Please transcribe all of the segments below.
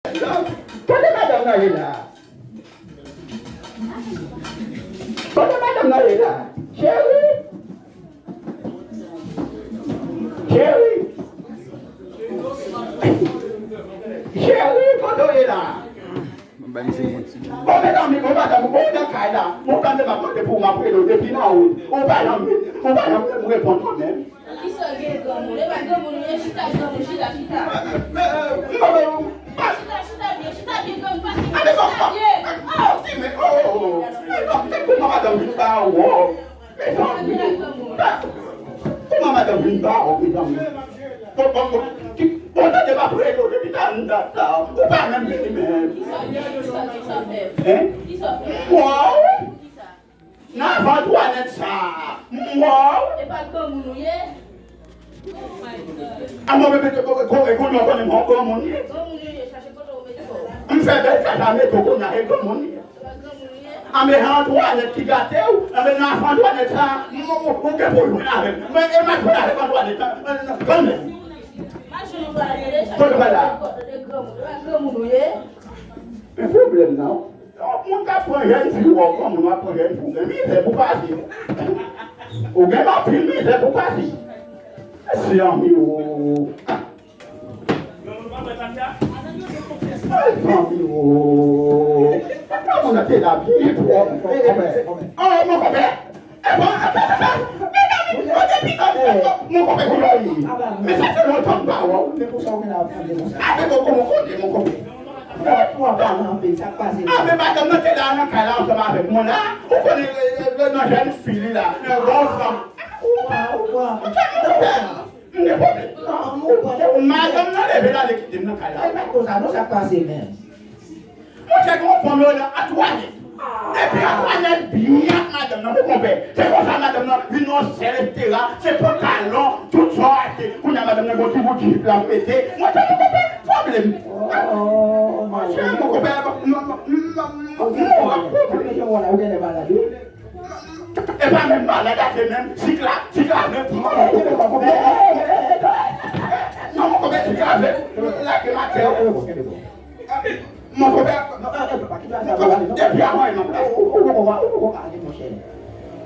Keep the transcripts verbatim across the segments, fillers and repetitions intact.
Kote madanm nan ye la? Kote madanm nan ye la? Cheri? Cheri? Cheri, kote w ye la? Bon, mezanmi, bon, madanm, bon, nan kay la. Bon, tande, m ap mande pou w, m ap rele w depi nan wout. Ou pa janm, ou pa janm reponn mwen menm. Kisa gen granmoun? E pa granmoun ou ye, chita granmoun, chita, chita. Chita, chita byen, chita byen granmoun, pa chita, chita byen. Oh! Mezanmi, kòman madanm vin ba w? Mezanmi, kòman madanm vin ba w, mezanmi? Bon, bon, bon, ki, bon, tande, m ap rele w depi talè, m t ap la. Ou pa menm vini menm. Kisa, kisa, kisa fè? Hein? Kisa fè? Mwa w? Nan vant Antoinette sa, mwa w? E pa granmoun ou ye? A mwen, bebe, ko, ko, ko, e konnen w konnen mwen granmoun ye? Granmoun ou ye, chache kote w mete kò w. M fè bèl kaka mete w kounye a, e granmoun ye? A, men Antoinette ki gate w, a, men nan Antoinette sa, m, ou, ou gen pou jwenn avè m. Men, e m ap jwenn avèk Antoinette, nan, nan, nan, kanmenm. Kote w pral la? Men pwoblèm nan, yon moun k ap pran jèn fi, ou granmoun w ap pran jèn fi, ou gen mizè pou pase. Ou gen anpil mizè pou pase. Mezanmi o. Mezanmi o. Kòman nan te la byen pwòp. Oh, mon konpè. E bon, e bon, e bon. Mezanmi, kote pitit mon konpè ki lòye. Men sa fè lontan m pa wè w. Men pou sa w gen la ap tande konsa. Ape bon, kòman w konnen, mon konpè? Ou pa pale anpil, sa k pase? A, men madanm nan te la nan kay la ansanm avèk mwen la. Ou konnen, e, e, e, nan jèn fi li la, nan bon zanmi. Ou pa, ou pa. Mon konpè. M gen pwoblèm. Madanm nan leve l ale kite m nan kay la. E pa konsa non, sa k pase menm? Monchè, gen yon fanm yo rele Antoinette. Epi Antoinette byen ak madanm nan, mon konpè. Se konsa madanm nan vin yon sèl, etsetera. Se pantalon, tout sa w achte. Kounye a madanm nan gen yon ti bout jip la mete. Monchè, mon konpè, pwoblèm. Monchè, mon konpè, m, m, m, m, m, m, m, pwoblèm. E pa menm malad, a se menm siklab, siklab menm. Non, mon konpè, siklab menm. Lage m atè. Mon konpè, depi avan, non.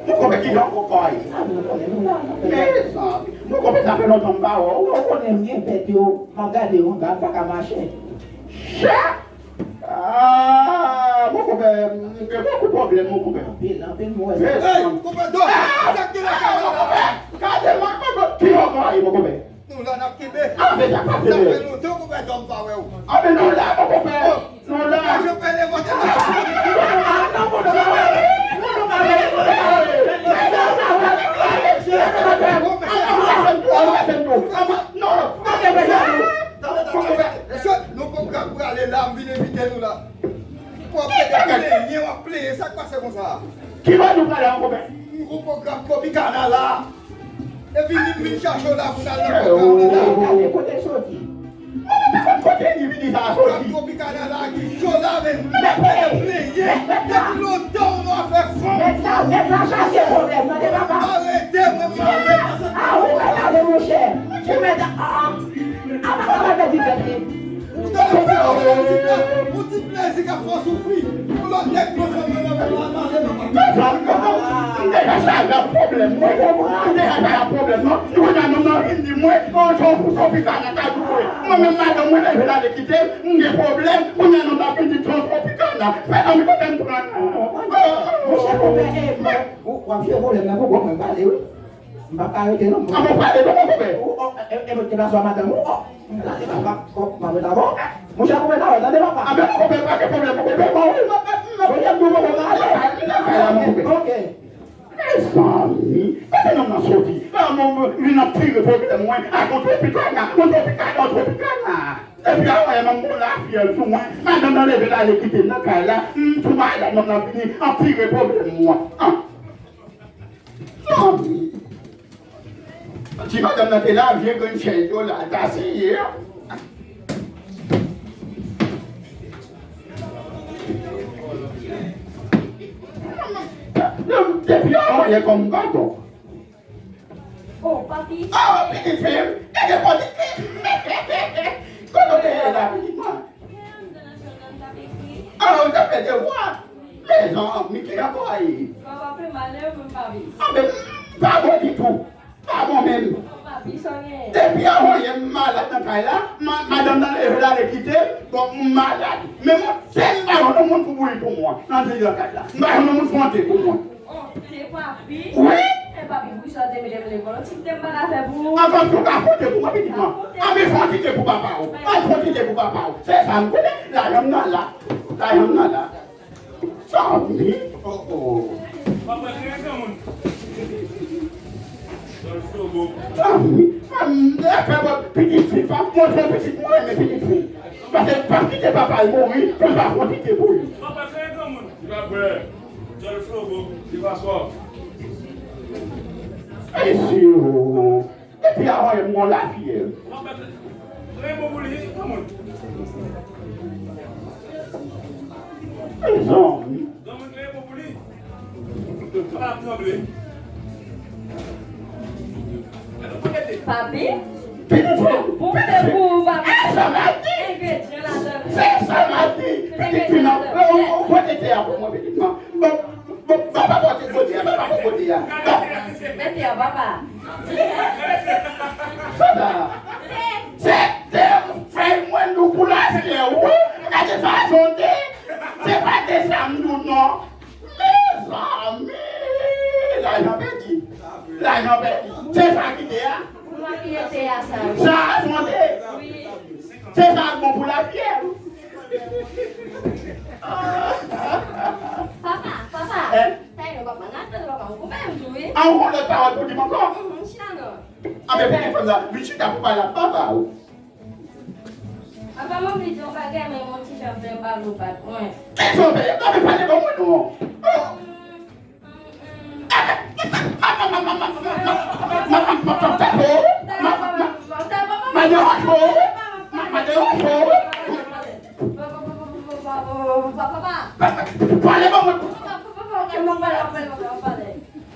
Mon konpè, kijan w konpè? Mezanmi, mon konpè, sa fè lontan m pa wè w. Ou konnen m gen pèt yo, m ap gade yo anba, m pa ka mache. Chè! Ah, mon konpè, m gen bokou pwoblèm, mon konpè. Anpil, anpil, mwen. Hey, konpè Dòm, sa k gen lakay ou la? Gade, mon konpè, ki yon bagay, mon konpè. Nou la, n ap kenbe. Ah, men sa pase, men. Sa fè lontan, konpè Dòm, m pa wè w. Ah, men nou la, mon konpè. Nou la. Mwen, je pè le mòtè la. Non, non, non. Mesye, nou poko prale la, m vin envite nou la. Ou ap plenyen, w ap plenyen, sa k pase konsa? Ki lè nou prale an, konpè? Nou gon pwogram Tropicana la. Epi li vin chache w la pou n al nan pwogram nan la. Gade kote l soti. Mwen pa konn kote li vini sa soti. Tropicana la ki cho la, men. Mwen plenyen. Depi lontan ou nan afè fanm. Nèg la, nèg la chache pwoblèm, tande papa. Arete mwen, mwen. Ah, ou pral ale, monchè. Ou mèt, ah, ah, papa, papa, pèdi tèt li. Ou tande yon ti plezi k ap fè w soufri. Yon lòt nèg pran fanm nan nan men w, al pase papa. Mezanmi, m deja chak la pwoblèm mwen. M deja chak la pwoblèm non. Kounye a nonm nan vin di mwen, yon jou pou Tropicana ka jwe. Mwen menm madanm mwen leve l ale kite m, m gen pwoblèm. Kounye a nonm nan vin di Tropicana. Mezanmi, kote m pran? Monchè, konpè, e, w ap jwe pwoblèm nan pou bon, mwen pale wi. M p ap ka rete non. A bon, pale non, mon konpè. Ou, o, e, e, e, deplase a madanm ou, o. Tande papa, o, m ap rete avè w. Monchè, konpè, tande papa. A ben, mon konpè, pa gen pwoblèm, mon konpè. Bon, wi, m ap, m ap, monchè, m di w konpè, m ale. M nan kay la, mon konpè. Ok. Mezanmi, kote nonm nan soti? A, mwen, mwen, vin anpire pwoblèm mwen. A, yon Tropicana, yon Tropicana, yon Tropicana. Epi a wè, mwen, bon lafyèl sou mwen. Madanm nan leve l ale kite m nan kay la. M tou malad, nonm nan vini anpire pwoblèm mwen. An. Mezanmi. Ti madanm nan te la, vye grenn chèz yo la, ta siye. Depi yon mwayen kòm gadon. Oh, papi. Oh, pitit fi m, gade politik. Kote w te ye la, pitit mwen? Alò, ou te fè devwa. Mezanmi, ki ankò a ye? Papa, fè malè, mwen pa vin. Anben, pa bon ditou. Pa bon menm. Papi, sa w gen? Depi avan yè, m malad nan kay la. Ma-, madanm nan leve l ale kite m. Bon, m malad. Men mwen, se m pa jwenn moun pou bouyi pou mwen nan vil nan kay la. M pa jwenn moun fè yon te pou mwen. Oh, te papi? Wi. E papi, pou sa w te mete m lekòl? Yon ti te m pa ka fè pou ou? Anvan tou ka fè yon te pou mwen, pitit mwen. Anben, fè yon ti te pou papa w. Al fè yon ti te pou papa w. Se sa m konnen. Lajan m nan la. Lajan m nan la. Zanmi. Oh, oh. Zanmi. Zanmi. Fè bon pitit fi pa. Montre pitit mwen renmen pitit fi. Paske pa kite papa l mouri pou l pa fè yon ti te pou li. Mesye, oh. Depi avan yè m gon lafyèv. Mezanmi. Papi? Pitit mwen. Bon, se pou ou, papi. E sa m ap di. Engredyan ladan. Se sa m ap di. Pitit fi nan. Ou pote te a pou mwen, pitit mwen. Bon, bon, papa pote kote a, papa pote kote a. Mete a, papa. Sandra, se te fèy mwen nou pou lafyèv, wi. Gade fason te, se pa te sa m nou non. Mezanmi, lajan pèdi. Lajan pèdi. Se sa ki te a. Ou pa ki te a sa, wi. Sa a son te. Wi. Se sa k bon pou lafyèv. Papa, papa. Hein? Taylor, papa, n ap tann papa, ou konprann m tou, wi. A, ou gon lòt pawòl pou di m ankò? Mhm, chita non. Anben, pitit fanm la, vin chita pou pale ak papa ou. Papa, m anvi di yon bagay, men yon ti jan fè m pa vle w bat mwen. Kisa w fè? Anben, pale ban mwen non. Pale ban mwen.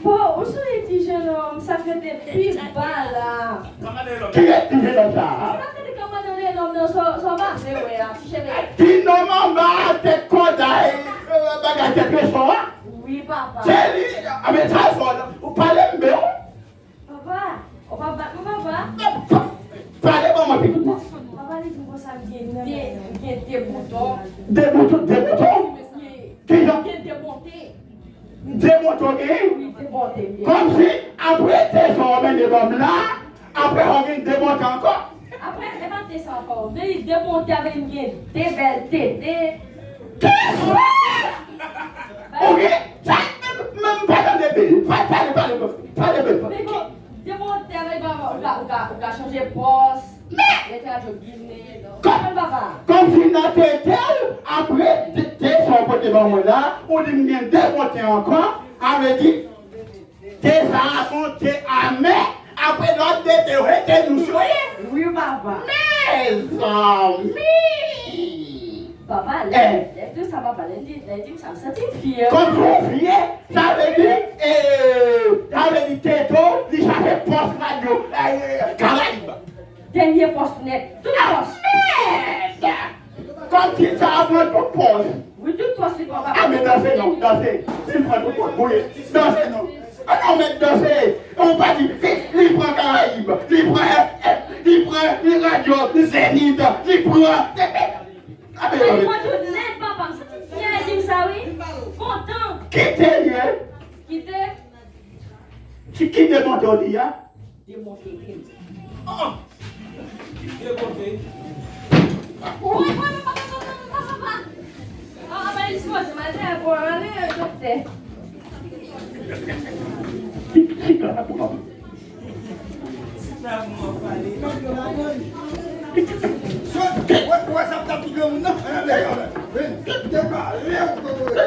Bon, ou sonje ti jennonm sa k rete pi ba la. Kiyès ti jennonm sa a? Sa k rete kanmadan lelòm nan, sa w pa vle wè a, ti cheve. Ti nonm anba a, tèt kòday, bagay tèt rechò a. Wi, papa. Se li, a, men sa fò, non. Ou pale m byen, wi. Papa, ou pa bat mwen, papa. Pa-, pale ban mwen pitit mwen. Papa, li di m konsa, m gen de, m gen de bouton. De bouton, de bouton? Wi. Kijan? M gen de bonte. De bouton gen? Wi, de bonte m gen. Kòmsi, apre te sa w mennen ban m la, apre w gen de bonte ankò? Apre, e pa te sa ankò. Vin de bonte avè m gen de bèl tete. Kisa? Ou gen? Sa, m, m, m pa tande byen. Pa, pale, pale, pale, pale. Men bon, de bonte avè m, ou ka, ou ka, ou ka chanje pòs. Men! Lè te radyo Ginen. Kòm, kòmsi nan tete w, apre de, de sa w pote ban mwen la, ou di m gen de bonte ankò, sa vle di, te sa a se yon te amè, apre lòt de te yo, e te dous yo ye. Wi, papa. Mezanmi! Papa, lè, lè di sa, papa, lè di, lè di m sa, m santi m fyè. Kòmsi w fyè, sa vle di, e, sa vle di tete w, li chache pòs radyo, e, Karayib. Dènye pòs nèt. Tout pòs. Mèd! Kòmsi sa a pran tout pòs. Wi, tout pòs li pran, papa. A, men danse non, danse. Si l pran tout pòs, bouye. Danse non. A non, mèt danse. Ou pa di, li, li pran Karayib, li pran F M, li pran, li radyo Zenith, li pran. A, men, li pran tout nèt, papa. M santi m fyè, di m sa, wi. Kontan. Kite l ye. Kite. Ki, ki demonte w di a? Demonte tèt. Oh! Demonte. Woy, woy, papa, papa, papa, papa. Ah, ah, pa dispoze, m al fè pou ale, doktè. Chita la pou mwen. Chita pou mwen pale. Wè, wè, sa p t ap di granmoun nan. Ann al dèyè la. Vin, te pale, ou kokobe.